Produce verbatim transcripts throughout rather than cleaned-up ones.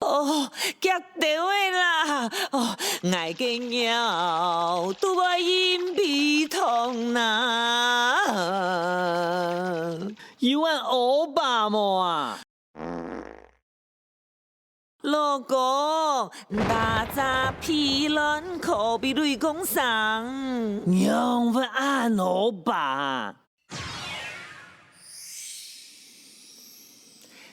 哦，遽兜仔啦！哦，𠊎个腰都會陰被痛啦！有恁烏白無啊？老公，打隻屁卵可比雷公響。仰會恁烏白啊？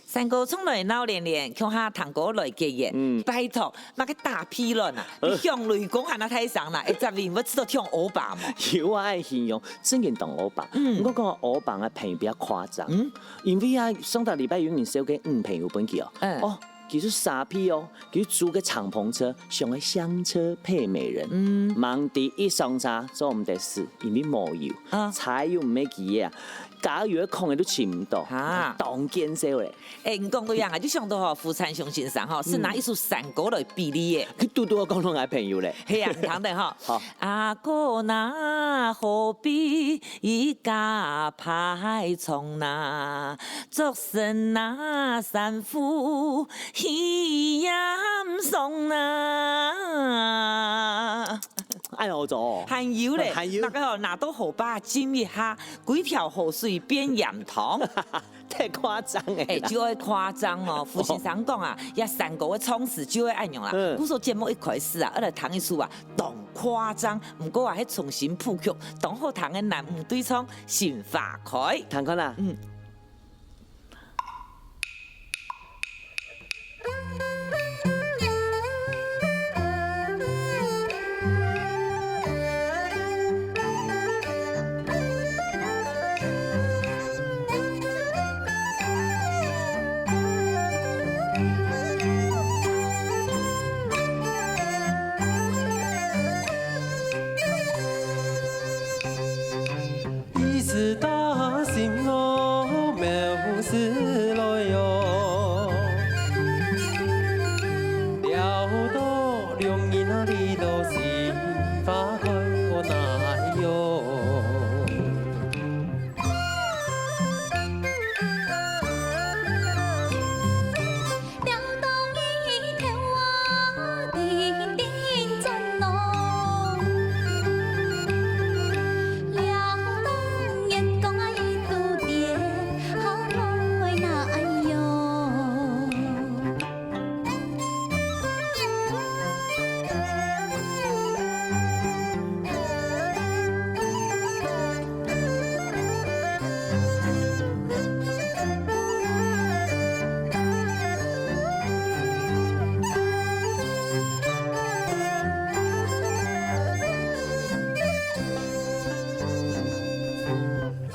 山歌唱來鬧連連，共下聽歌來結緣。嗯。拜託，麼个打屁卵啊？呃。你響雷公還較大聲啦，會接人會知道聽烏白無？有啊，愛形容，真經當烏白。嗯。毋過講烏白个朋友比較誇張。嗯。因為啊，上個禮拜有人燒个女朋友分佢哦。嗯。哦，佢就沙鼻哦，佢租个敞篷車，像个香車配美人。嗯。吂知一上車，做毋得駛，因為無油，啊。柴油毋係佢个啊， 加油个空个都尋毋到，啊。當見笑咧。欸，你講到這啊，就想到吼，胡燦雄先生吼，係拿一首山歌來比喻个。嗯。佢拄拄好講到𠊎朋友咧。係啊，你聽等吼。好。阿哥哪，何必一家排場哪，作聲哪，三呼去也毋爽哪。哎喲，走哦。還有咧，還有。那個吼，拿到河壩浸一下， 規條河水變鹽糖。太誇張了啦。欸，就愛誇張哦。胡先生講啊，這山歌个唱詞就愛恁樣啦。嗯。故所節目一開始啊，愛來聽一首啊，當誇張，毋過啊，係重新譜曲，當好聽个男女對唱《心花開》。聽看啊。嗯。 一時擔心我無事來喲，聊到兩人啊，你都心花開，我哪喲。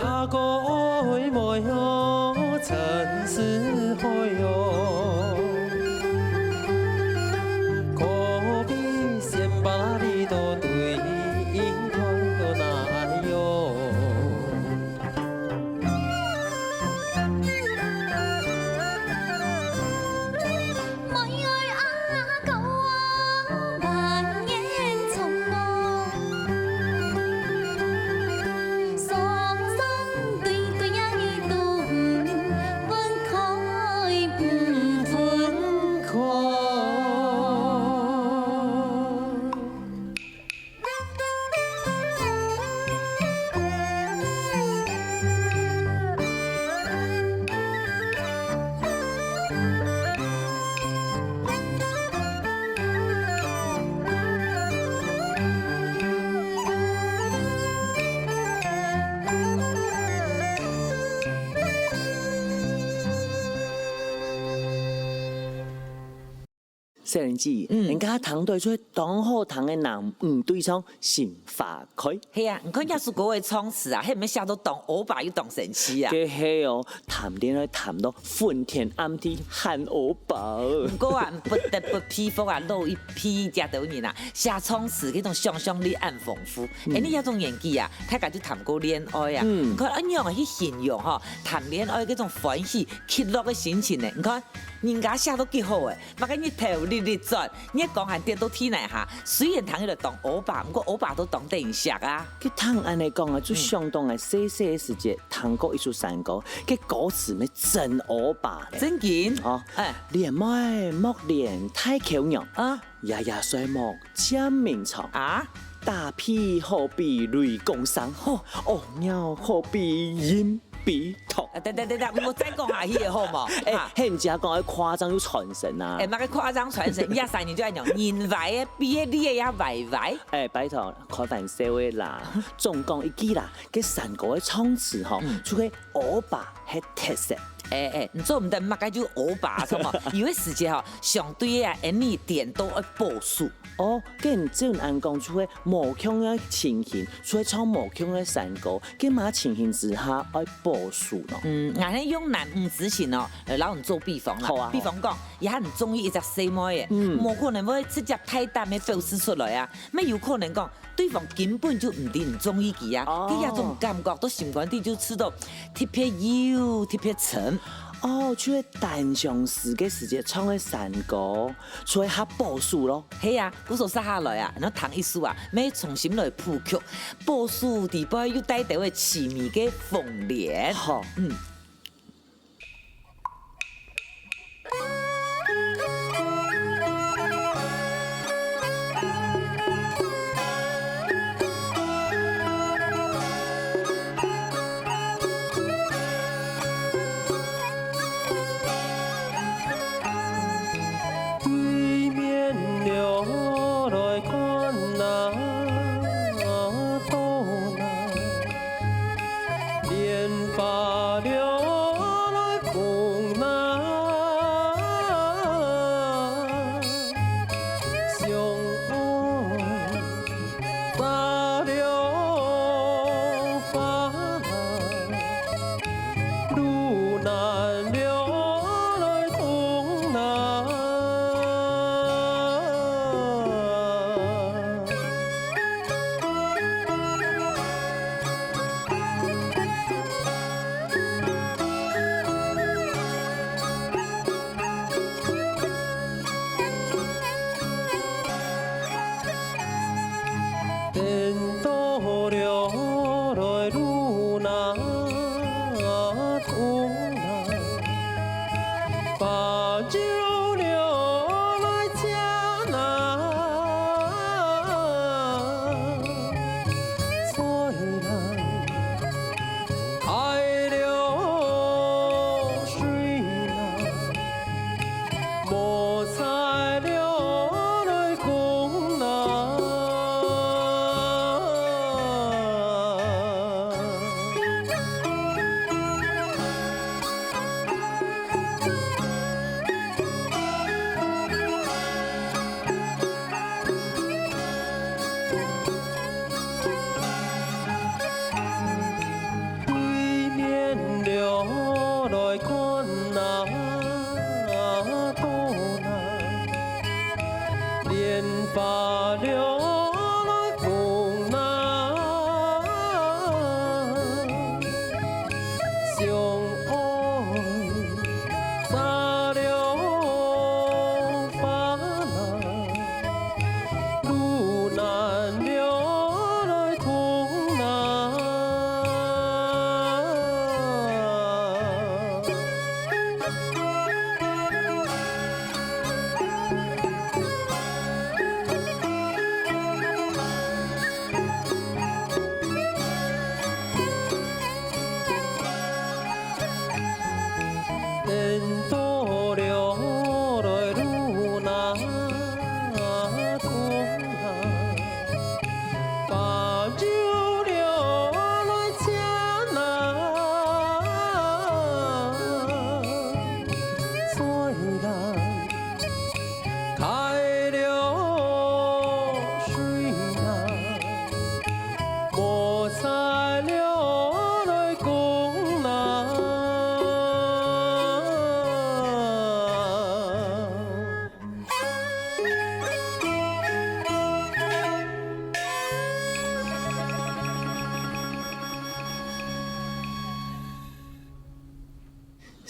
阿哥愛妹哦，真是好喲，可比仙巴拉里多對應該有哪喲。 細人仔，嗯。人家聽著就係當好聽个男女對唱心花開。係啊，你看這首歌个唱詞啊，係毋係寫到當烏白又當生趣啊？該係哦，談戀愛談到昏天暗地，還烏白。毋過啊，不得不佩服啊，老一輩這兜人啊，寫唱詞該種想像力恁豐富。嗯。欸，你這種年紀啊，大家就談過戀愛啊。嗯。你看，恁樣去形容吼，談戀愛該種歡喜、快樂个心情呢？你看，人家寫到幾好欸，麼个日頭你轉，你講還跌到地泥下，雖然聽起來當烏白，毋過烏白都當得人惜啊。佢聽恁樣講啊，就想到𠊎細細个時節聽過一首山歌，該歌詞乜真烏白呢。正經？哦，哎。戀妹莫戀太虯娘，啊？夜夜睡目漸眠長。啊？打屁好比雷公聲，吼，屙尿好比陰 比痛。啊，等等等等，毋好再講下去个好無？哎，啊，係人家講个誇張又傳神啊。哎，麼个誇張傳神？人家山人就愛講，人歪个比个你个也歪歪。哎，拜託，開玩笑个啦。總講一句啦，該山歌个唱詞吼，嗯，就係烏白係特色。哎哎，你做毋得麼个就烏白，著無？有个時節吼，相對个啊，恁呢顛倒愛保守。 哦，該你照恁講就係無共樣个情形，就係唱無共樣个山歌，該麼情形之下愛保守呢？嗯，𠊎係用男女之情哦，呃，摎你做比方啦。好啊，好啊。比方講，這下你中意一隻細妹仔，嗯，無可能會直接大膽个表示出來啊，乜有可能講，對方根本就毋知你中意佢啊，哦，該這種感覺到心肝底就試著特別幼、特別深。哦，就係單相思个時節唱个山歌，就會較保守咯。 係啊，故所接下來啊，𠊎聽一首啊，乜重新來譜曲，保守底背又帶兜仔淒迷个風戀。好。嗯。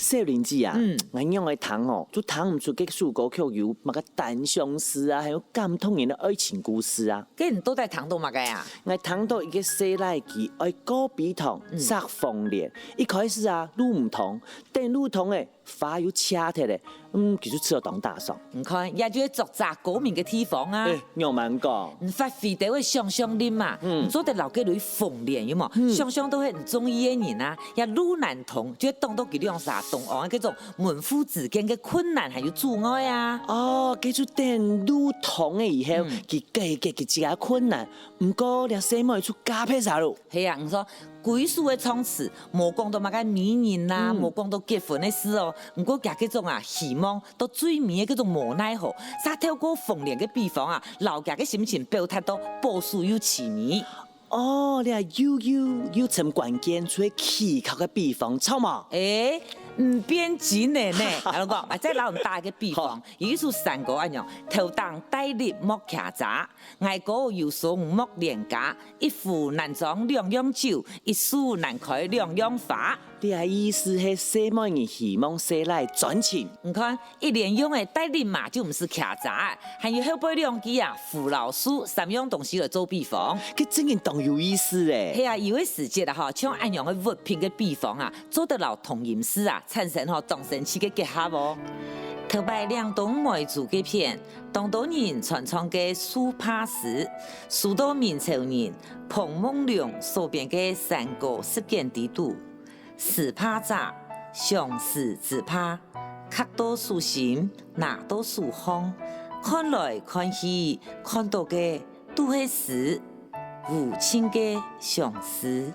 這林子啊，嗯。𠊎仰會聽吼，就聽毋出這首歌曲有麼个單相思啊，還有感動人的愛情故事啊。該你到底聽到麼个啊？𠊎聽到一個細倈佢愛告陂塘，嗯。摘紅蓮。一開始啊，路毋通，等路通欸，花又謝忒咧，嗯，佢就試著當打爽。你看，也就係作者高明个地方啊。欸，仰般講？你發揮到个想像力嘛，嗯。你做得摎該蕊紅蓮，有無？嗯。想像到係你中意个人啊，也路難通，就會當到佢兩儕當中个該種 門戶之間个困難還有阻礙啊。哦，該就等路通欸以後，嗯。佢解決佢自家个困難，毋過這細妹就嫁別儕囉。係啊，你說歸首个唱詞，無講到麼个媒人啦，嗯。無講到結婚个事哦，毋過佢該種啊，希望到最尾个該種無奈何，煞透過紅蓮个陂塘啊，摎佢个心情表達到保守又淒迷。 哦，這又又又尋關鍵，就係奇巧个陂塘，著無？欸，毋變真个呢。𠊎講，𠊎再摎你打一個比方，好。有一首山歌恁樣：頭頂戴笠莫擎遮，𠊎哥有松莫戀家，一壺難裝兩樣酒，一樹難開兩樣花。這意思係細妹人希望細倈專情。你看， 一連用个戴笠嘛就毋使擎遮，還有後背兩句啊，壺摎樹三樣東西來做比方。該真經當有意思欸。係啊，有个時節啊吼，像恁樣个物品个比方啊，做得摎同音字啊，產生吼當生趣个結合哦。頭擺嶺東梅州該片，當多人傳唱个樹帕詩，收到明朝人彭孟龍所編个山歌十卷裡肚。 詩帕者，相思之帕，揢到手心，拿到手項，看來看去，看到个都係詩，無盡个相思。